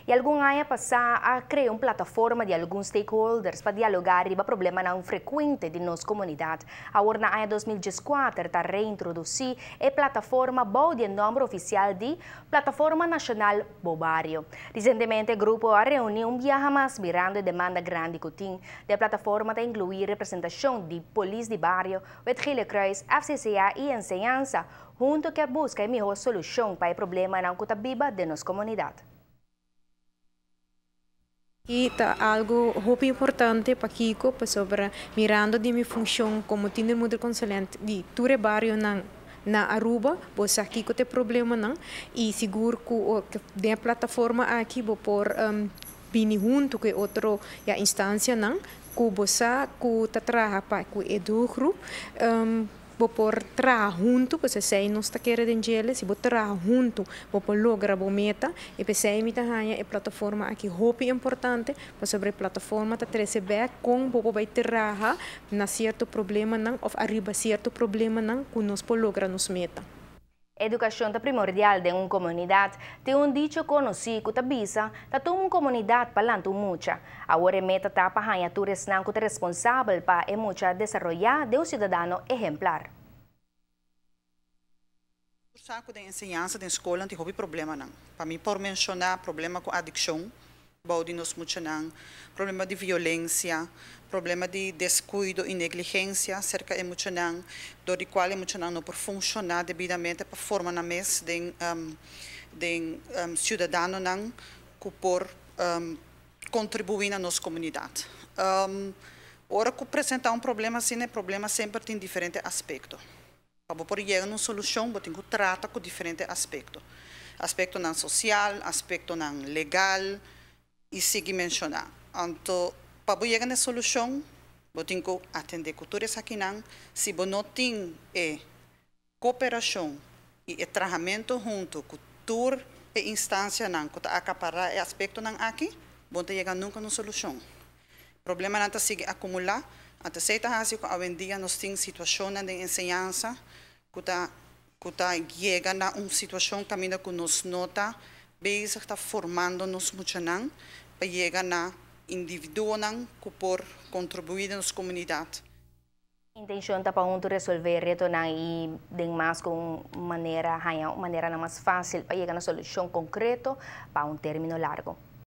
Y algun aña pasa a crea un plataforma di algun stakeholders pa dialoga riba problemanan frecuente di nos comunidad. Awor na aña 2014 ta reintroduci e plataforma bou di nomber oficial di Plataforma Nacional BoBario. Recientemente e grupo a reuni un biaha mas mirando e demanda grandi cu tin. E plataforma ta inclui representacion di Polis di Bario, Wit Gele Kruis, FCCA y Enseñansa, hunto cu busca e miho solucion pa e problemanan cu ta biba den nos comunidad. E ta algo hopi importante pa Kiko, pasobra mirando di mi funcion como tienermoederconsulent di tur bario na Aruba, bo sa kico ta e problemanan y sigur cu e plataforma aki bo por bini hunto cu otro ya instancianan cu bo sa cu ta traha pa cu e doelgroep, bo por traha hunto, pues esey nos ta kere den djele, si bo traha hunto, bo por logra bo meta, y pesey mi ta haya e plataforma aki hopi importante, pasobra e plataforma ta trece bek con bo bay traha na cierto problemanan, of ariba cierto problemanan cu nos por logra nos meta. Educacion ta primordial den un comunidad. Tin un dicho conoci cu ta bisa, ta tuma un comunidad pa lanta un mucha. Awor e meta ta pa haya tur esnan cu ta responsabel pa e mucha desaroya den un ciudadano ehemplar. Saco di enseñansa na scol tin hopi problemanan. Pa mi por menciona problema cu adiccion, bou di nos muchanan, problema di violencia, problema di descuido y negligencia cerca e muchanan, door di cual e muchanan no por funciona debidamente pa forma nan mes den ciudadanonan cu por contribui na nos comunidad. Ora cu presenta un problema asina, e problema semper tin diferente aspecto. Pa por yega na un solucion, tin cu trata cu diferente aspecto. Aspectonan social, aspectonan legal y sigui menciona. Anto, pa yega na solucion, tin cu atende cu tur esakinan. Si no tin e cooperacion y e trahamento hunto cu tur e instancianan cu ta acapara e aspectonan aki, bo no ta yega nunca na un solucion. Problemanan ta sigui acumula, anto esey ta haci cu awendia nos tin situacion di enseñansa cu ta yega na un situacion caminda cu nos no ta bezig ta formando nos muchanan pa yega na individuonan cu por contribui na nos comunidad. Intencion ta pa hunto resolve retonan y den mas cu manera, un manera mas facil pa yega na solucion concreto pa un termino largo.